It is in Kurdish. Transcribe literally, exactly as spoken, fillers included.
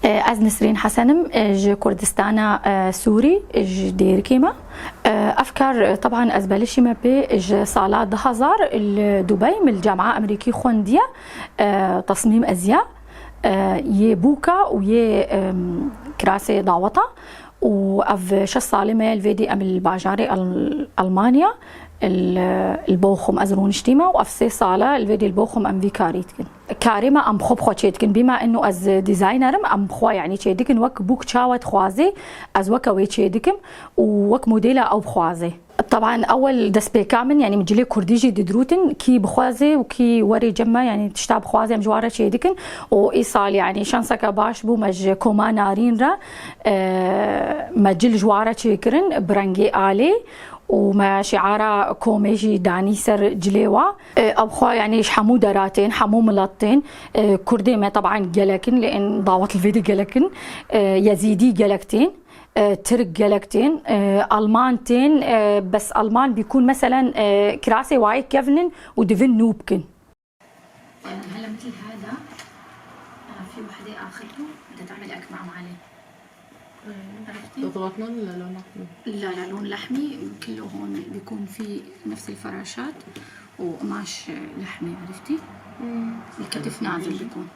E, Ez Nisrîn Hesen im, e, ji Kurdistana, e, Sûrî, ji Dêrikê me. E, Ev kar, e, teban ez belişî me pê ji sala du hezar li Dubey, min li Cema Amerîkî xwendiye, e, tesmîm ez ya, e, yê bûka û yê, em, kirasê daweta. Û ev şeş salê me ye li vê dî em li bajarê El-, Elmanya, li, li Bochum ez rûniştîme û ev sê sal e li vê dî li Bochum em vî karî dikin. Karê me em xwe bi xwe çê dikin. Bîma ino ez designer im, em bi xwe, yanî, çê dikin, wek bûk çawa dixwazê, ez weke wê çê dikim û wek modela ew bixwazê. Teban ewel destpêka min, yanî, min cilê kurdî jî didirûtin, kî bixwazê û kî werê cem me, yanî, tişta bixwazê em ji wan re çê dikin. Û îsal, yanî, şanseke baş bû me ji koma Narîn re, e, me cil ji wan re çêkirin, bi rengê alê û me şiara komê jî danî ser cilê wa. E, ew xwe, yanî, ji hemû deratên, hemû miletên, e, Kurdê me teban gelekin, lê ên dawet li vê de gelekin, e, Yezîdî gelek tên, e, Tirk gelek tên, e, Alman tên, e, bes Alman bîkûn, meselen, e, kirasê wayê kevnin û divin nû bikin. هلا مثل هذا، آه، في وحدة آخذته بدها تعمل أكمام عليه. عرفتي؟ اضغطنا ولا لون لحمي؟ لا، لا، لون لحمي، كله هون بيكون في نفس الفراشات وقماش لحمي، عرفتي؟ الكتف نازل بيكون.